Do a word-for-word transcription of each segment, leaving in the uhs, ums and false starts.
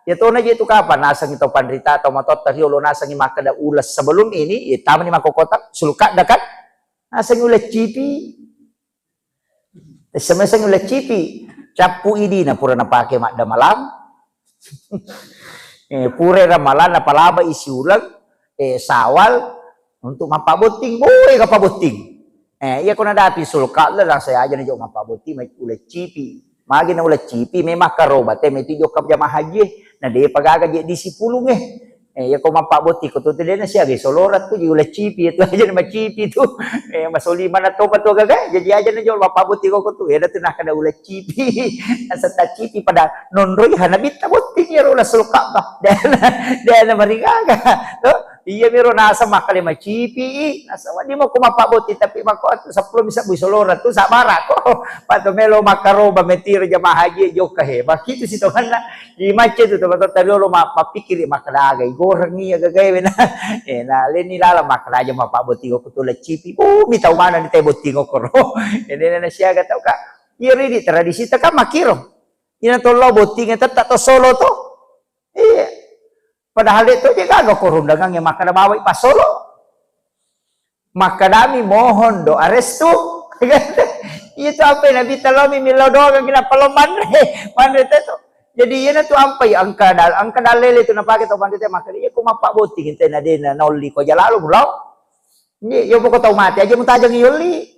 Iya tona je tu kapang nasengngi tau panrita, tau matoatta riolo nasengngi makkeda uleng sebelum ini, iya tamani makkokota, sulkadda kan? Nasengngi uleng cipi. Tesseng-meseng uleng cipi, cappu idina pura napake maddamalang. Eh, pura ramalang napalaba isi uleng, eh, Sawal untuk mappabotting, boe ga pabotting. Eh, iya ko nadapi sulkadda langsung aja na jok mappabotting, ma-, uleng cipi. Magi na uleng cipi, memang karoba te meti jokka jamaah haji, eh. Na depa gaga je disipulung, eh. Eh, iya ko mappabotting ko tu, tu dena siaga solorang tu, uleng cipi, itu aja na macipi tu. Eh, masolima na topa tu gaga, jadi aja na jok mappabotting ko tu, iya tu nakkeda uleng cipi. Nasetta cipi pada nonroi hana bitta botting iyaro uleng sulkadda. Dena, dena marigaga. Tuh, iya miro naseng makkeda macipi, naseng wedding mako mappabotting, tapi mako atu seppulo mi sebbu solorang tu sabara ko. Pato melo makkaroba metiro jamaah haji jokka he. Makitu sitonganna. Di macce tu teman-teman tadi lo ma-, mappikiri makkeda aga, goreng iya gagae wena. Eh, na leni lala makkeda aja mappabotting ko tu uleng cipi. Oh, mi tau mana ni te botting ko ro. Ini na siaga tau ka. Iya ridi tradisi ta kan makkiro. Ina tollo botting tetta to solo to. Iya. Padahal de to je gaga ko rundangan yang makkeda bawa i pasolo. Makkedami mohon doa restu. Iya tu apa Nabi talomi millau doa kan kena palo manre. Manre te to. Jadi iya na tu apa ya engka dal-, engka dalele tu napake tau manre te makkeda iya ko mappabotting te na dena naolli ko jalalo mulau. Iya, iya poko tau mate aja mutajang yolli.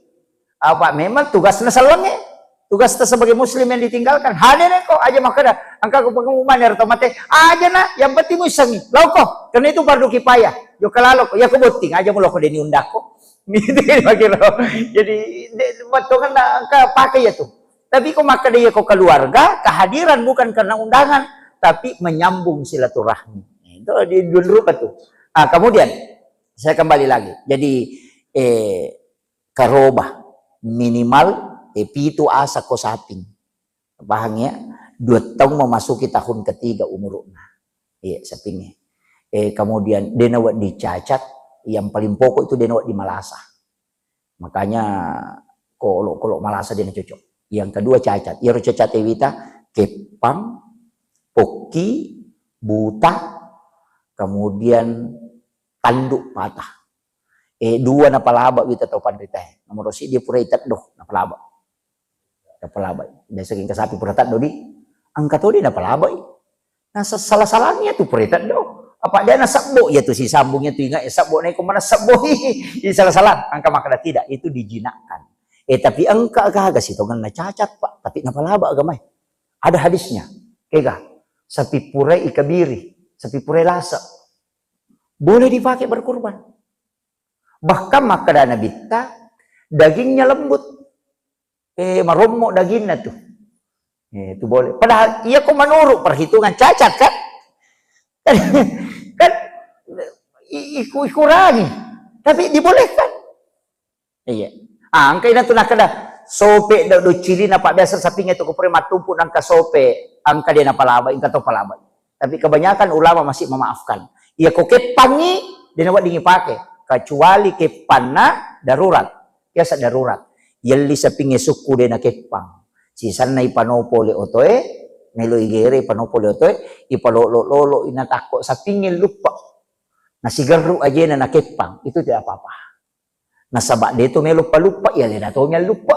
Apa memang tugasna sellengnge? Tugas ta sebagai muslim yang ditinggalkan. Hadere ko aja makkeda, engka ko pengumuman ya tau mate. Aja na, yang penting muissengi. Lauko, karena itu fardu kifayah. Jokka lalo ko, ya ko botting aja muloko deni undako. Gitu kira-kira. Jadi, de-, betul kan engka pakai ya tu. Tapi ko makkeda iya ko keluarga, kehadiran bukan karena undangan, tapi menyambung silaturahmi. Itu di dulu rupa tu. Ah, kemudian saya kembali lagi. Jadi, eh, karoba minimal, eh, pitu asa ko saping. Pahang ya? Dua tahun memasuki tahun ketiga umurna. Iya, sapingnya. Eh, kemudian dena wedding cacat, yang paling pokok itu dena wedding malasa. Makanya ko olo-, ko olo malasa dena cocok. Yang kedua cacat. Iyaro cacat e wita keppang, pokki, buta, kemudian tanduk patah. Eh, dua napalaba wita tau panritae. Nomor siddi pura iteddo, napalaba. Napalaba. Biasa engka sapi pura teddo di. Engka to di napalaba i. Nah, sa-, sala-salani ya tu pura iteddo. Apa dia nasebbo ya tu sisambung ya tu ingat ya sebbo na iko mana sebbo i. Ini salah-salah. Engka makkeda tidak, itu dijinakkan. Eh, tapi engka gaga sitongenna cacat, Pak, tapi napalaba agamae. Ada hadisnya. Kega? Sapi purai ikabiri, sapi purai lasa. Boleh dipakai berkurban. Bahkan makkeda Nabitta, dagingnya lembut. Eh, marommo daginna tu. Eh, itu boleh. Padahal iya ko menurut perhitungan cacat kan? Kan, kan i-, iku-, ikurangi. Tapi dibolehkan. Iya. Ah, engka ina tu nakkeda sope do, do cili na pa biasa sapinge tu ko pura mattumpu nangka sope, engka dia napalaba, engka to palaba. Tapi kebanyakan ulama masih memaafkan. Iya ko keppangi, dia naweddingi pake. Kecuali keppanna darurat. Biasa darurat. Yelli sapinge sukku de nakeppang. Sisanna ipanopo le otoe, melo igere ipanopo le otoe, ipalolo-lolo ina takko sapinge luppa. Nasigerru ajena nakeppang, itu tidak apa-apa. Nasaba de to melo paluppa, iya lena to melo luppa.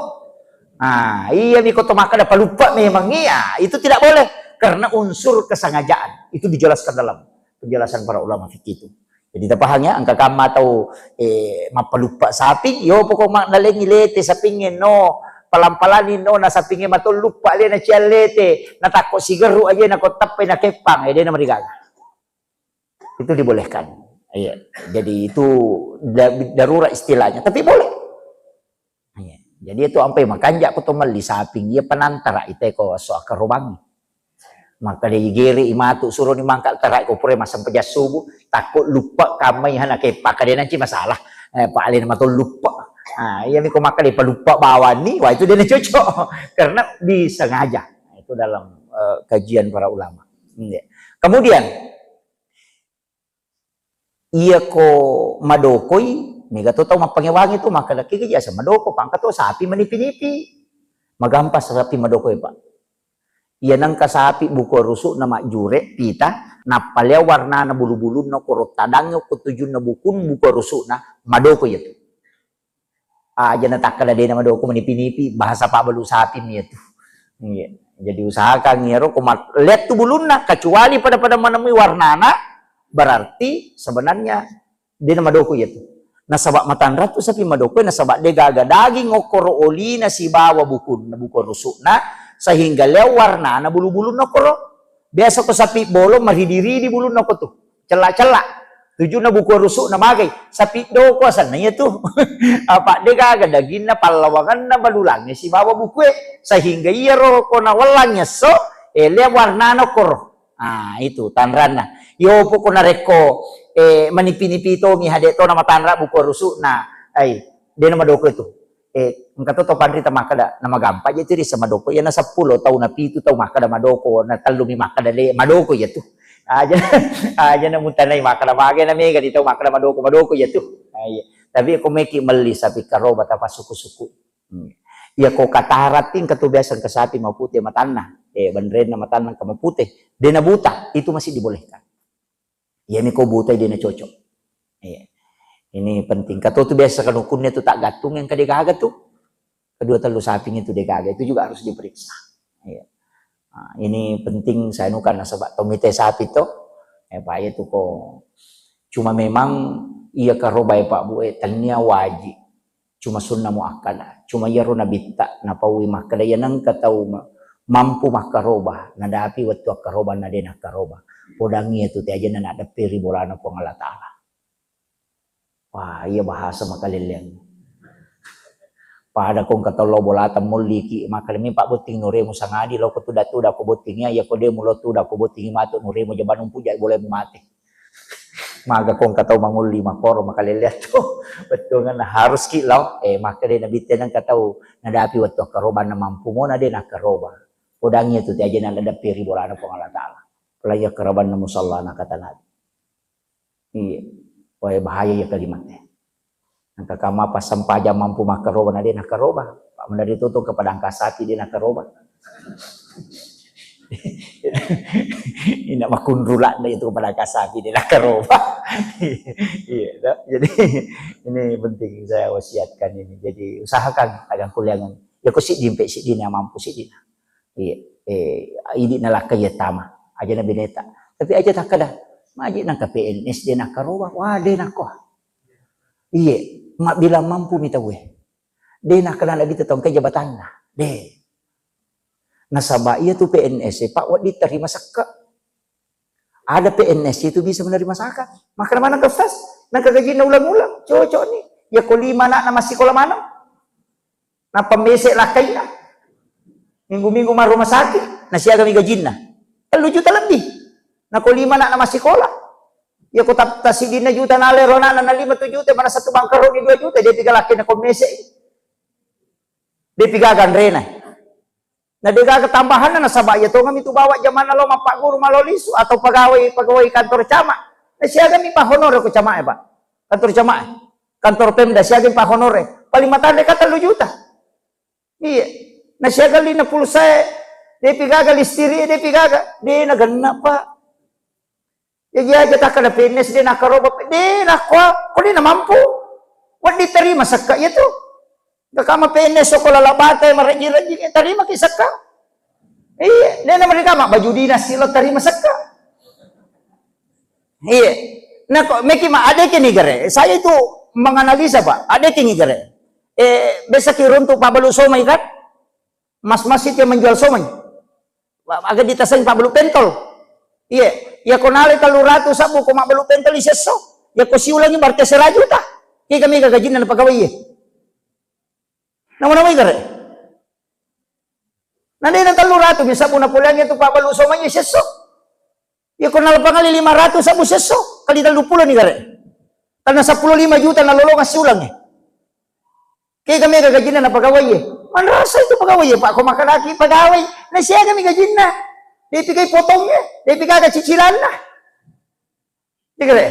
Ah, iya mi ko to makkeda paluppa memang iya, itu tidak boleh karena unsur kesengajaan. Itu dijelaskan dalam penjelasan para ulama fikih itu. Jadi tapahang ya, engka kamma tau, eh, mappaluppa saping, yo pokok ma-, nalengi lete sapingnge no, palang-palani no, na sapingnge matong luppa le na ciallete, na takko sigerru aja na ko tappai na keppang, eh, de na marigaga. Itu dibolehkan. Iya. Jadi itu da-, darurat istilahnya, tapi boleh. Iya. Jadi itu ampai makanja ko to melli saping, iya penantara ite ko so akarobangi. Maka de igere imatu suroni mangka tara ko pura massempajang subuh, takko luppa kammai hana keppa, ka de nanci masalah. Eh, pa alena matong luppa. Ah, iya mi ko maka de paluppa bawani, wah itu de na cocok. Karena disengaja. Itu dalam, eh, kajian para ulama. Iya. Kemudian, iya ko madokoi, mega to tau mappangewangi tu, makkeda, "Kegi jasa madoko, pangka to sapi manipi-nipi." Magampa sapi madokoi, Pak. Iya nengka sapi buko rusu'na majjure pita, nappa lea warnana bulu-bulunna koro tadangnge ko tujunna bukun buko rusu'na, madoko iyatu. Aja na takkeda de na madoko, manipi-nipi, bahasa pabbalu sapi mi iyatu. Iya. Jadi usahakan iyaro ko ma-, lihat tu bulunna, kecuali pada-pada menemui warnana, berarti sebenarnya de na madoko iyatu. Nasaba matanra tu sapi madoko, nasaba de gaga daging okkoro olina sibawa bukunna, buko rusu'na, sehingga lea warnana bulu-bulunna okkoro. Biasa ko sapi bolong maridi-ridi bulunna ko tu. Cella-cella. Tujunna buko rusu'na magai. Sapi doko asenna iyatu. Apa de gaga daginna pallawangenna balulangnge sibawa bukue. Sehingga iyaro ko nawellang esso, eh, lea warnana okkoro. Ah, itu tanranna. Yo poko narekko, eh, manipi-nipi tomi hade to na matanra buko rusu'na. Ai, de na madoko itu. Eh, engka to, to panrita makkeda, na magampa je tu ri sama doko, iyana seppulo tau na pitu tau makkeda madoko, na tellu mi makkeda de, madoko iyatu. Aja, aja na mutanai makkeda mage na mega di tau makkeda madoko, madoko iyatu. Ah, iya. Tapi ko meki melli sapi karoba tapa suku-suku. Hmm. Iya ko katarat engka tu biasa engka sapi mapute matanna, eh, benrenna matanna engka mapute, de na buta, itu masih dibolehkan. Iyami ko butai de na cocok. Iya. Ini penting. Kato tu biasa kanukunnya tu tak gantung yang kade gaga tu. Kedua tellu saping itu de gaga. Itu juga harus diperiksa. Iya. Nah, ini penting saya nukan nasaba tomite sapi to. Eh, Pak, iya tu ko. Cuma memang iya karoba ya Pak Bu, eh, tania wajib. Cuma sunna muakkada. Cuma iyaro nabitta napaui makkeda, iya nengka tau ma-, mampu makkaroba, nadapi wettu akkarobanna de nakkaroba. Podangi iyatu te ajenna naddeppe ri bolana Puang Allah Taala. Wah, iya bahasa makalelleang. Pada kong katollo bolata molliki, makkeda mi pabbotting nuremu sangadi loko tuda-tuda ko botting iya, iya ko de mulo tuda ko botting matu nuremu jabanung puja bolemu mate. Maga kong katau mangulli makoro makalelleang tu. Bettuanna harus ki lao. Eh, makkeda Nabitta nengka tau nadapi wettu akkarobanna mampu mo na de nakkaroba. Podangi iyatu te ajenna naddeppe ri bolana Puang Allah Taala. Apalagi akkarobanna musallana kata Nabi. Iya. Wae bahaya iya kalimat e. Engka kama passempajang mampu makkaroba na de nakkaroba. Pak menari tutung ke padang kasapi de nakkaroba. Ina makunrula na itu padang kasapi de nakkaroba. Iya, toh. Jadi ini penting saya wasiatkan ini. Jadi usahakan agar kuliah ya ko siddi pe siddi na mampu siddi. Iya, eh, idi nalakka iya tama. Aja na beneta. Tapi aja takkada. Maji nangka P N S de nakkaroba. Wah, de nakko. Iye, mabbilang mampu mi tauwe. De nakkeda Nabitta tongkai jabatanna. De. Nasaba iya tu P N S e, Pak, wedding terima sekka. Ada P N S itu bisa menerima zakat. Maka mana ke fas? Nangka gajinna ulang-ulang. Cocok nih. Ya ko lima anakna massikola maneng. Nappa mese lakkaina. Minggu-minggu ma rumah sakit. Nasiagami gajinna. Tellu juta lebih. Nako lima anakna massikola. Iya ko tap-, tasidinna juta nalero anakna na lima tu juta, mana satu bangkaro di dua juta, dia tiga laki na ko mese. Dia tiga ganrena. Na de gaga tambahanna nasaba iya tongami tu bawa jamanna lo mappagguru malo lisu atau pegawai, pegawai kantor camat. Na siagami pahonore ko camat e, Pak. Kantor camat e. Kantor Pemda siagami pahonore. Paling matanre ka tellu juta. Iya. Na siaga lina pulsa e, depi gaga listiri, depi gaga. De na genna, Pak. Jaji aja takkada P N S de nakkaroba, de nakko, ko de namampu. Wedding terima sekka iya tu. Gakama P N S ko lala bata marejing-rejing, eh, terima ki sekka. Iya, de na mereka mak baju dinas silo terima sekka. Iya. Nah, kok meki ma adeke ni gare. Saya itu menganalisa, Pak. Adeke ni gare. Eh, biasa ki runtu pabbalu somai kan? Mas-mas itu yang menjual somai. Wa-, aga ditaseng pabbalu pentol. Iya, iya ko nalai tellu ratu sabbu ko mabbalu pentol isesso. Iya ko siulangi berarti sera juta. Kega mega gajinna na pegawai iya. Nama-nama igare. Na de na tellu ratu bisa bu napoleangi tu pabbalu somai isesso. Iya ko nalapangali lima ratu sabbu sesso kali tellu pulo ni gare. Karena seppulo lima juta nalolongang siulangi. Kega mega gajinna na pegawai e. Manrasa itu pegawai e, Pak, ko makanaki pegawai. Na siagami gajinna. Depi kai potongnya, depi gaga cicilanna. Dikere.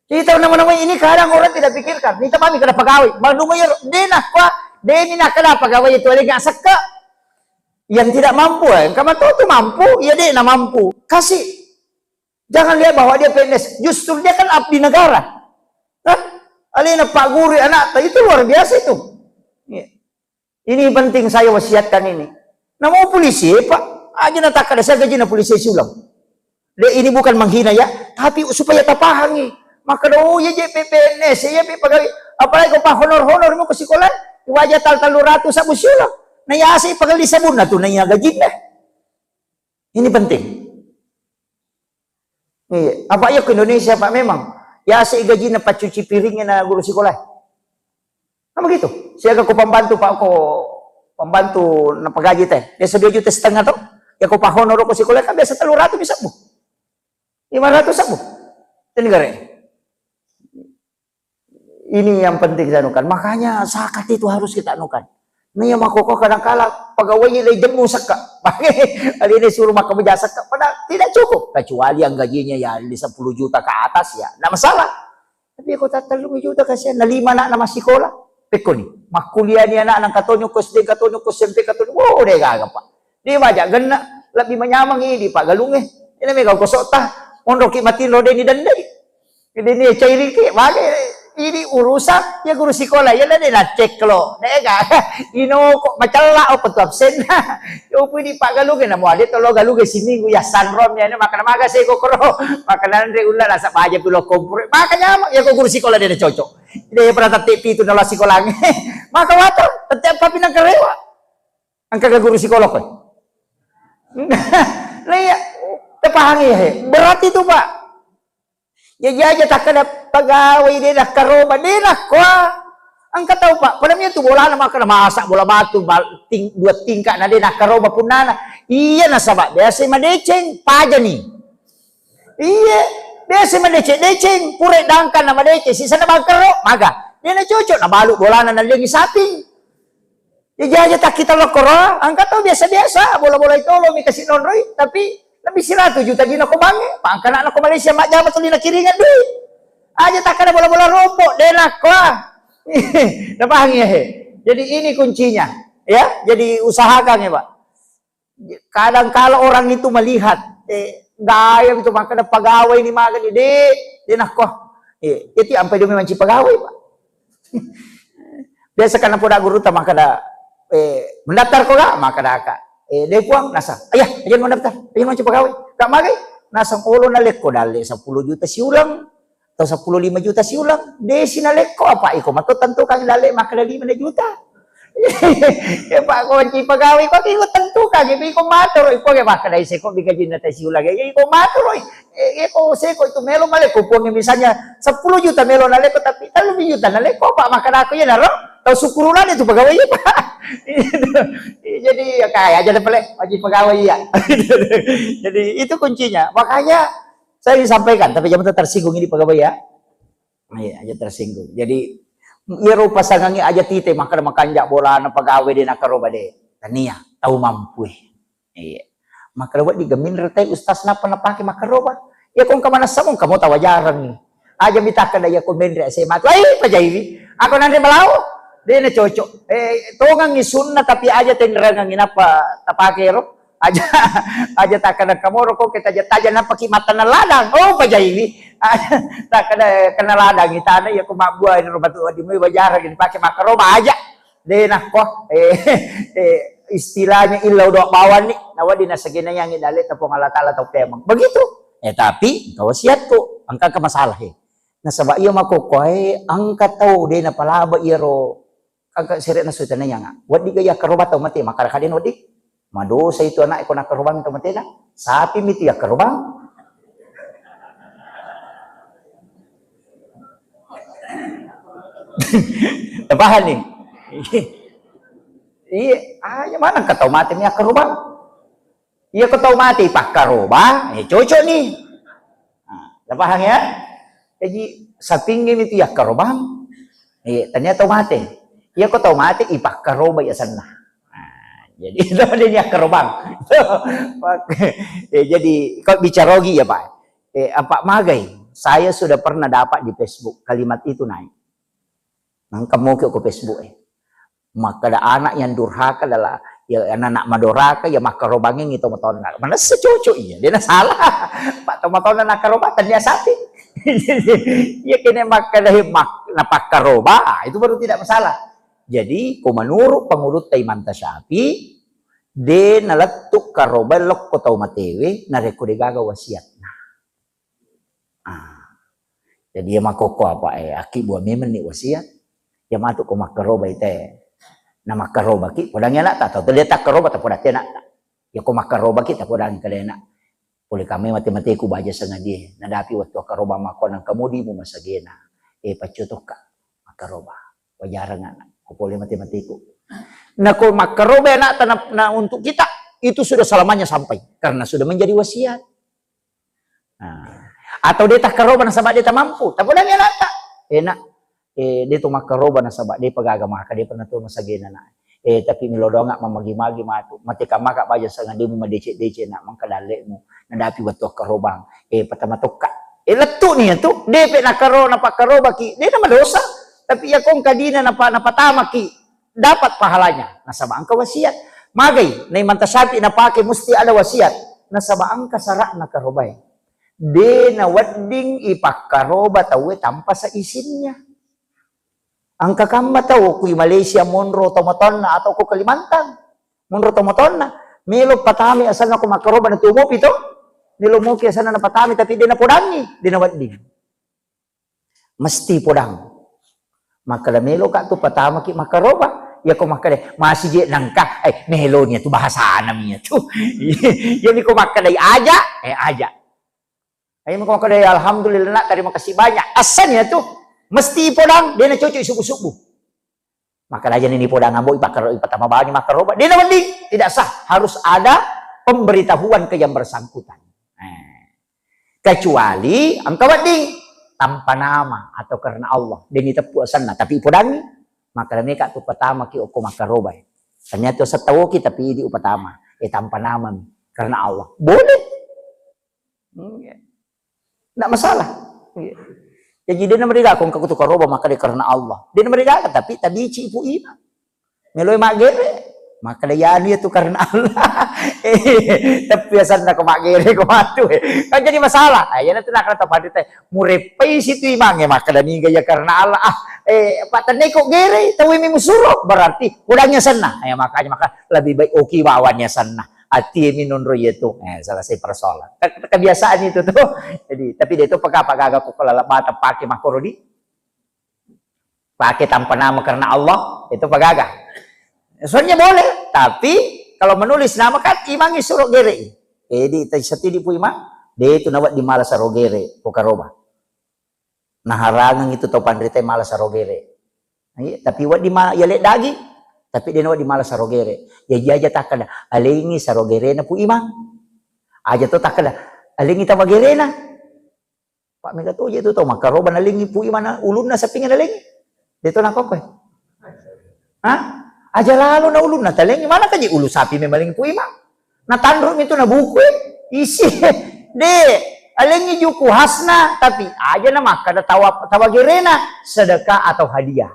Kita nama-nama ini kadang orang tidak pikirkan. Ini tapi kada pegawai. Malu mo iyaro. De nakko, de mi nakkeda pegawai itu ada nggak sekka. Yang tidak mampu, eh, engka matotu mampu, iya de'na mampu. Kasih. Jangan lihat bahwa dia P N S. Justru dia kan abdi negara. Kan? Alena Pak Guru, anak, itu luar biasa itu. Iya. Ini penting saya wasiatkan ini. Namo polisi, Pak. Aja natakkada saya gajina polisi siulang. De, ini bukan menghina ya, tapi supaya tapahangi. Maka do, oh, iya je P N S, iya pe pegawai. Apalagi ko pa honor-honor mo ke sekolah, waja tal telu ratus sabbu siulang. Nah, ya si pegawai sabunna tu, nah, iya gajinna. Ini penting. Iya, apa iya ke Indonesia, Pak, memang. Ya si gajinna pacuci piringnya na guru sekolah. Kan begitu. Siaga ko pembantu, Pak, ko pembantu napagaji teh. Biasa dua juta setengah toh. Ya ko pahono roko sekolah kan biasa telu ratus bisa, Bu. Lima ratus, Bu. Ini negara. Ini yang penting saya anukan. Makanya zakat itu harus kita anukan. Nah, yang makoko kadang kala pegawai le jemu sekka. Pakai kali ini suruh makan meja sekka. Padahal tidak cukup. Kecuali yang gajinya ya di sepuluh juta ke atas ya. Nggak masalah. Tapi ko tattellung juta kasihan, na lima anakna massikola. Pekkoni, makkuliani anakna, engka toni ko S D, engka toni ko S M P, engka toni. Wo, de gaga, Pak. De baja genna, lebbi manyameng idi, Pak, galungnge. Ina mega ko sotta, monroki matinro deni dendai. Deni cairiki, bage idi urusan, ya guru sikola, ya de nacek lo. De gaga, ino ko macella o petu absenna. Yopu idi paggalungnge, namo ade tolo galungnge siminggu ya sanrom ya, ini makan maga sego koro. Makan anre ulla rasa baja pulo kompor. Makanya ya ko guru sikola de cocok. De pernah tette pitu nala sikolangnge. Maka water, tette apa pinang kerewa. Angka ke guru sikola ko. Nah, iya, tepahangi ya. Berat itu, Pak. Jaji aja takkeda pegawai de nakkaroba, de nakkoa. Engka tau, Pak, pada mia tu bolana makkeda masa bola batu bal-, ting-, dua tingkat na de nakkaroba punnana. Iya nasaba biasa madeceng, pajani. Iya, biasa madeceng-deceng, pura dangkan na madeceng, sisana bangkero, maga. De na cocok, nabalu bolana nallengi saping. Jaji aja takkita lokkoro, engka tau biasa-biasa, bola-bola itu lo mi kasi nonroi, tapi lebih seratus juta dina ko bangnge, pangkana ko Malaysia majjama tuli nakiringan dui. Aja takkada bola-bola rompok, de nakkoa. Napahangi ya, he? Jadi ini kuncinya, ya. Jadi usahakan ya, Pak. Kadang kala orang itu melihat, eh, gaya itu, makkeda pegawai ini magani, de, de nakkoa. Eh, itu ampai demi manci pegawai, Pak. Biasa kan poda guru ta makkeda, eh, mendaftar ko ga? Makkeda ka. Eh, de puang, nasa. Ayah, aja mendaftar, aja manci pegawai. Kak magai, nasang olo nalekko dalle sepuluh juta siulang, atau sepuluh lima juta siulang, desi nalekko apa iko? Maka tentu kang dalle makkeda lima juta. Ya, Pak, ko manci pegawai, ko iko tentu kang, iko matur, iko ge makkeda ise ko bigajinna te siulang, iko matur, eh, eh, ko seko itu melo maleko puang, misalnya sepuluh juta melo naleko, tapi telu juta naleko, Pak, makkeda aku ya naro, tau syukurullah itu pegawai, Pak. Jadi ya kaya aja deh, pele, wajib pegawai ya. Jadi itu kuncinya. Makanya saya disampaikan, tapi jangan tersinggung ini pegawai ya. Iya, aja tersinggung. Jadi, iyaro pasangangnge aja tite makkeda makanja bolana pegawai de nakkaroba de. Tania, tau mampu e. Iya. Makkeda wedding ga minre tai ustaz napa napake makkaroba. Ya ko engka manessa mo, engka mo tawajareng ni. Aja mitakkeda ya ko menre S M A tu. Ai, pajaiwi. Ako nanre balawo. De na cocok. Eh, tongangi sunna tapi aja tenrengangi napa tapake ro. Aja, aja takkeda kamoro ko ke taja-taja napaki matanna ladang. Oh, pajaiwi. Takkeda kena ladang itana ya ko mabbua ro batu di mui wajareng dipake makkaroba aja. De nakko, eh, eh, istilahnya illau doa bawang ni, na wedding nasagenayangi dalle ta Puang Allah Taala tau pemeng. Begitu. Eh, tapi engka wasiatku, engka ke masalah, eh. Nasaba iya makkokkoe engka tau de napalaba iyaro engka sere'na sutanayanga. Wedding ga yakkaroba tau mate, makkada kadena wedding. Madosa itu anak ko nakkarobang tau matena. Sapi mi tu yakkarobang. Paham ni? Iya, aja mana engka tau mate mi yakkarobang. Iya ko tau mate ipakkaroba, eh, cocok ni. Nah, tapahang ya? Jaji sapingnge mi tu yakkarobang. Eh, tania tau mate. Iya ko tau mate ipakkaroba ya senna. Nah, jadi itu dia yakkarobang. Eh, jadi kau bicara lagi ya, Pak. Eh, apa magai? Saya sudah pernah dapat di Facebook kalimat itu naik. Nangka moki ko Facebook e. Makkeda anak yang durhaka adalah Ya, anak-anak madoraka, ya makkarobangengngi tomatoanna. Manessa cocok iya, de' nasalah. Pak tomatoanna nakkaroba, tennia sapi. Iya kene makkeda, he, mak-, napakkaroba, itu baru tidak masalah. Jadi, ko menurut pangulutta Imam Tasyafi, de' nalettu karoba lokko tau matewe, narekko de' gaga wasiatna. Ah. Jadi, iya makkokko apa, eh, akkibbua memenni wasiat, iya matu ko makkaroba ite. Na makkarobaki, podangngi anakta, tau tuli takkaroba, tapodatti anakta. Iya ko makkarobaki, tapodangngi kalena. Pole kame mate-mateku baja sangadie, nadapi wettu akkaroba makko nangka modi mu masagena. Eh, paccio tokka makkaroba. Wajarang anak, ko pole mate-mateku. Nah, ko makkaroba anakta na, na untuk kita, itu sudah selamanya sampai. Karena sudah menjadi wasiat. Nah, atau de' takkaroba nasaba de' tamampu, tapodangngi anakta. Eh, nak, eh, de' to makkaroba nasaba de'pa gaga maka, de'pa natua masagena, nak. Eh, tapi melo doanga mammagi-magi matu. Mate kamaka baja sangadie mu madeceng-deceng, nak, mangka dalle'mu. Nadapi wettu akkarobang. Eh, patama tokka. Eh, lettu'ni iyatu. De'pe nakkaro-, napakkarobaki. De' namadosa. Tapi iya ko engka dina napa-, napatamaki, dapat pahalanya. Nasaba engka wasiat. Magai, na Imam Tasyafi napake musti ada wasiat. Nasaba engka sara'na karobae. De' nawedding ipakkaroba tauwe tanpa seizinnya. Engka kamma tau ku Malaysia monro tomatoanna atau ko Kalimantan. Monro tomatoanna. Melo patami asanna ko makkaroba natuo mopi to. Melo mopi asanna napatami tapi de' napodangngi, de' nawedding. Mesti podang. Makkeda meloka tu patamaki makkaroba. Iya ko makkeda masih je nangka, eh, meloni tu bahasana mi tu. Iya mi ko makkeda aja, eh, aja. Ayo mi ko makkeda alhamdulillah, nak, terima kasih banyak. Asan iya tu mesti podang, de' nacocok subuh-subuh. Makkeda aja ni podang ambo ipakkaro-, ipatama bawani makkaroba. De' nawedding, tidak sah. Harus ada pemberitahuan ke yang bersangkutan. Eh. Kecuali engka wedding tanpa nama atau karena Allah. De' niteppu asanna, tapi ipodangngi. Makkeda meka tu patamaki okko makkarobae. Ternyata settawoki tapi idi upatama. Eh, tanpa nama mi. Karena Allah. Boleh. Iya. Ndak masalah. Iya. Jadi de' namarigaga ko engka tu karoba makkeda karena Allah. De' namarigaga, tapi tabici Pu Imang. Meloi maggere, makkeda iyanu iya tu karena Allah. Eh, tapi asanna ko maggere ko matu. Kan jadi masalah. Ah, iyana tu nakkeda tau panrita, mureppai situ imangnge makkeda niga iya karena Allah. Ah, eh, patenne ko gere, tau mi musuro, berarti podangngi asanna. Eh, makanya maka lebih baik oki bawani asanna. Atie mi nonro iya tu. Eh, selesai persoalan. Ke-, kebiasaan itu tuh. Jadi, tapi de' to paka-, pagaga ko laleng bata pake makkoro di. Pake tanpa nama karena Allah, itu pagaga. Soalnya boleh, tapi kalau menulis nama kan imangngi suro gere. Jadi, te-, setidi Pu Imang, de' tu nawedding mala saro gere, pokaroba. Naharangeng itu tau panrita mala saro gere. Iya, tapi wedding ma-, iya le daging. Tapi de' nawedding mala saro gere. Iya, iya aja takkeda, alengngi saro gerena Pu Imang. Aja to takkeda, alengngi tama gerena. Pak mega to je tu tau makkaroba nalengngi Pu Imang na ulunna sappingnge nalengngi. De' to nakokkoe. Hah? Aja lalo na ulunna talengngi, mana kaji ulu sapi memang lengngi Pu Imang. Natanru mi tu nabukui, isi. De', alengngi juku khasna, tapi aja na makkeda tawa, tawa gerena, sedekah atau hadiah.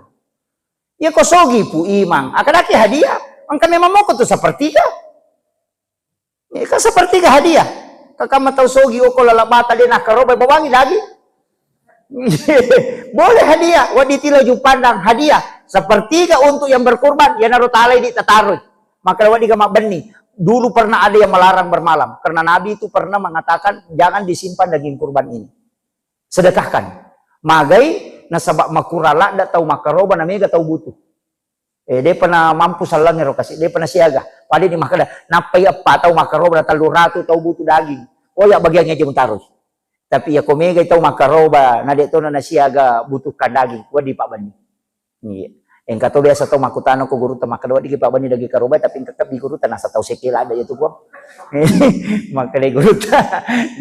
Iya ko sogi Pu Imang, akadaki hadiah, engka memang moko tu sepertiga. Iya kan sepertiga hadiah. Kakamma tau sogi okko laleng bata de' nakkaroba bawangi daging. Boleh hadiah, wedding tilo ju pandang hadiah. Sepertiga untuk yang berkurban, iyanaro talai di tataroi. Maka wedding ga mabbenni. Dulu pernah ada yang melarang bermalam karena Nabi itu pernah mengatakan jangan disimpan daging kurban ini. Sedekahkan. Magai nasaba makurang ladde tau makkaroba na mega tau butuh. Eh, de'pa na mampu sallang ero kasi, de'pa na siaga. Pada ni makkeda, nappai eppa tau makkaroba na tellu ratu tau butuh daging. Oh ya, bagiannya aja mutaroi. Tapi iya ko megai tau makkaroba, na de' to na siaga butuhkan daging, wedding pabbenni. Iya. Engka to biasa tau makkutana ko gurutta makkeda, wedding pabbenni daging karoba, tapi engka kebbi gurutta nasa tau sekela ada ya tu ko. Makkeda gurutta,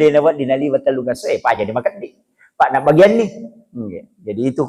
de' na wedding naliwa tellu ngaso, eh, paja ni makeddi. Pak na bagian ni. Iya. Jadi itu